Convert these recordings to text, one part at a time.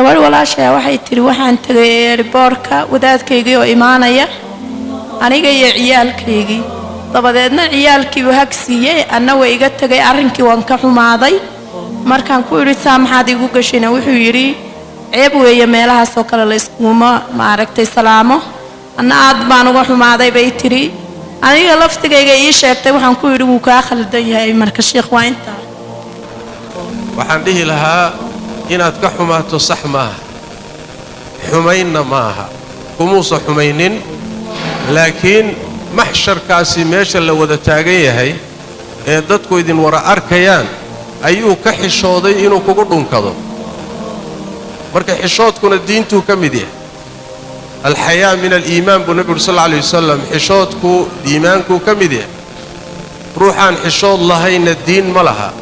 Gabadh walaashaya waxay tidhi, waxaan tegay airportka, wadaadkaygii oo imaanaya, aniga iyo ciyaalkaygii. Dabadeedna ciyaalkiibuu hug siiyey, anna way iga tegay. Arrinkii waan ka xumaaday. Markaan ku idhi, "Saa maxaad iigu gashayna?" wuxuu yidhi, "Ceeb weeye, meelahaasoo kale la iskuguma maaragtay salaamo." Anna aad baan uga xumaaday, bay tidhi. Aniga laftigayga ii sheegtay. Waxaan ku yidhi, "Wuu kaa khaldan yahay." Marka sheikh, waa intaa. Waxaan dhihi lahaa, inaad ka xumaato sax maaha, xumaynna maaha, kumuusa xumaynin. Laakiin maxsharkaasi, meesha la wada taagan yahay ee dadku idin wara arkayaan, ayuu ka xishooday inuu kugu dhunkado. Marka xishoodkuna diintuu ka mid yahay. الحياء من الإيمان buu nebigu uri sal alla alay wasalam. Xishoodku iimaankuu ka mid yahay. Ruuxaan xishood lahayna diin ma laha.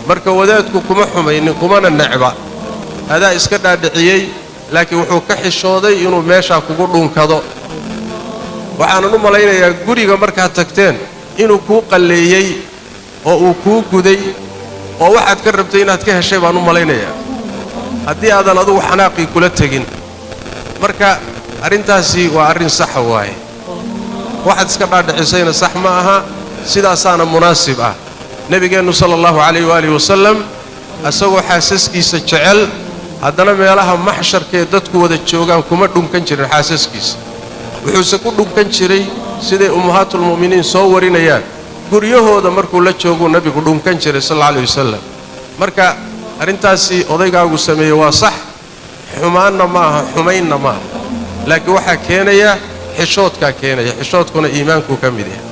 Marka wadaadku kuma xumaynin, kumana necba, adaa iska dhaadhiciyey. Laakiin wuxuu ka xishooday inuu meeshaa kugu dhunkado. Waxaanan u malaynayaa guriga markaad tagteen inuu kuu qalleeyey oo uu kuu guday oo waxaad ka rabtay inaad ka heshay baan u malaynayaa, haddii aadan adugu xanaaqii kula tegin. Marka arrintaasi waa arrin saxa waaye. Waxaad iska dhaadhicisayna sax ma aha, sidaasaana munaasib ah. Nebigeennu sala allahu calayh waaalih wasalam, isagoo xaasaskiisa jecel, haddana meelaha maxsharkee dadku wada joogaan kuma dhunkan jirin xaasaskiisa. Wuxuuse ku dhunkan jiray, siday ummahaatulmu'miniin soo warinayaan, guryahooda markuu la jooguu nebigu dhunkan jiray sal alla alayh wasalam. Marka arrintaasi odaygaagu sameeyey waa sax, xumaanna ma aha, xumaynna maaha. Laakiin waxaa keenaya xishoodkaa keenaya. Xishoodkuna iimaankuu ka mid yahay.